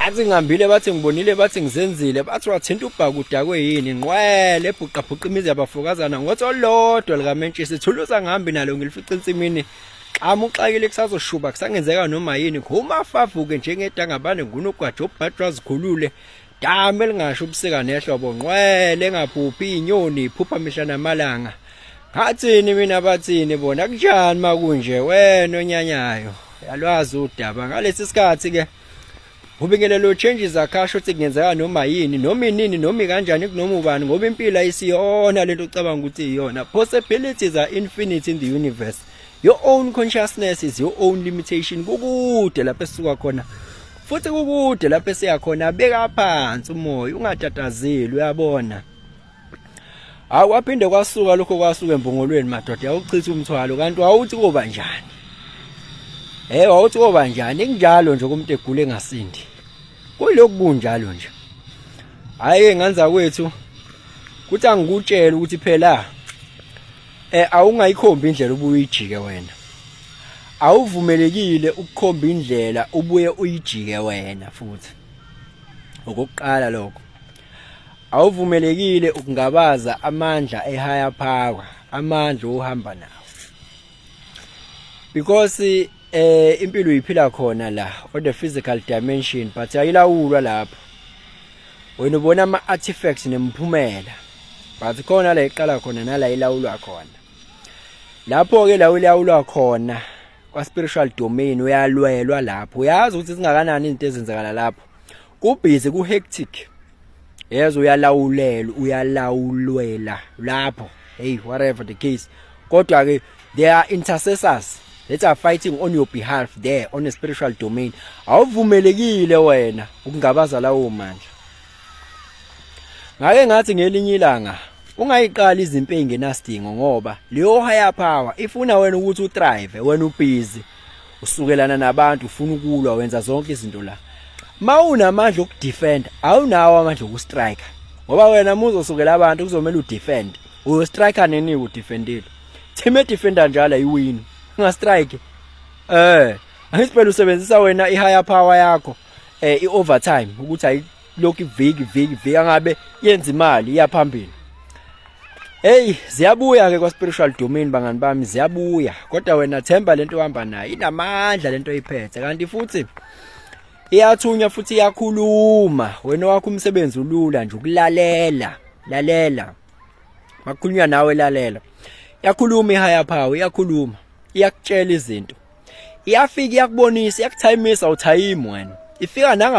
Athi ngihambile, bathi ngibonile, bathi ngizenzile, bathi wathinta ubhaka udakwe yini, ngqwele ebhuqabhuqa imizi yabafokazana ngothi olodwa likamentshisi thulusa ngihambi nalo ngilifica ensimini. Xama uxakile, kusazoshuba, kusangenzeka noma yini. Ngumafavuke njengedangabane, ngunogwaja obhajwa zikhulule dame elingasho ubusika nehlobo, ngqwele engaphuphi inyoni iphupha mihla namalanga. Ngathini mina, bathini bona, kunjani makunje wena onyanyayo? Yalwazi udaba ngalesi sikhathi ke. Ubingelelo changes akasho ukuthi kungenzeka noma yini, noma inini, noma kanjani, kunoma ubani, ngoba impilo ayisiyona lento ocabanga ukuthi iyona. Possibilities are infinite in the universe. Your own consciousness is your own limitation. Kukude lapho esisuka khona futhi kukude lapho esiya khona. Beka phansi umoya, ungatatazeli, uyabona. Hawu, kwaphinde kwasuka lokho, kwasuka embongolweni madoda, yawuchitha umthwalo. Kanti wawuthi koba njani? Wawuthi koba njani? Kunjalo nje kumuntu egula engasindi, kuyilokhu kunjalo nje. Hayi, nganza kwethu kuthi angikutshela ukuthi phela awungayikhombi indlela ubuye uyijike wena. Awuvumelekile ukukhomba indlela ubuye uyijike wena futhi. Okokuqala lokho, awuvumelekile ukungabaza amandla e-higher power, amandla ohamba nawo, because impilo uyiphila khona la on the physical dimension, but ayilawulwa lapho. Wena ubona ama artifacts nemiphumela, but khona la iqala khona nala ilawulwa khona. Lapho ke la ulawulwa khona kwa spiritual domain, uyalwelwa lapho. Uyazi ukuthi singakanani izinto ezenzakala lapho, kubusy, ku hectic, yezwa, uyalawulela, uyalawulwela lapho. Hey, whatever the case, kodwa ke there are intercessors that are fighting on your behalf there on a spiritual domain. Awuvumelekile wena ukungabaza lawo mandla. Ngake ngathi ngelinye ilanga ungayiqali izimpi engenasidingo, ngoba leyo higher power ifuna wena ukuthi uthrive. Wena ubusy usukelana nabantu, ufuna ukulwa, wenza zonke izinto la. Mawunamandla okudefend, awunawo amandla okustrike, ngoba wena muzosukela abantu kuzomela udefend. Uyostrike nini udefendile? Team edefenda njalo ayiwini, ungastrike. Angithi phela usebenzisa wena i-higher power yakho i-overtime ukuthi ayilokhu iviki viki viki angabe yenza imali iya phambili. Hey, ziyabuya ke kwa spiritual domain, bangani bami, ziyabuya. Kodwa wena themba lento ohamba nayo, inamandla lento oyiphethe, kanti futhi iyathunya futhi iyakhuluma. Wena wakho umsebenzi ulula nje, ukulalela. Lalela makukhulunywa nawe, lalela. Iyakhuluma i-higher power, iyakhuluma, iyakutshela izinto, iyafika iyakubonisa, iyakuthayimisa, awuthayimi wena, ifika nanga.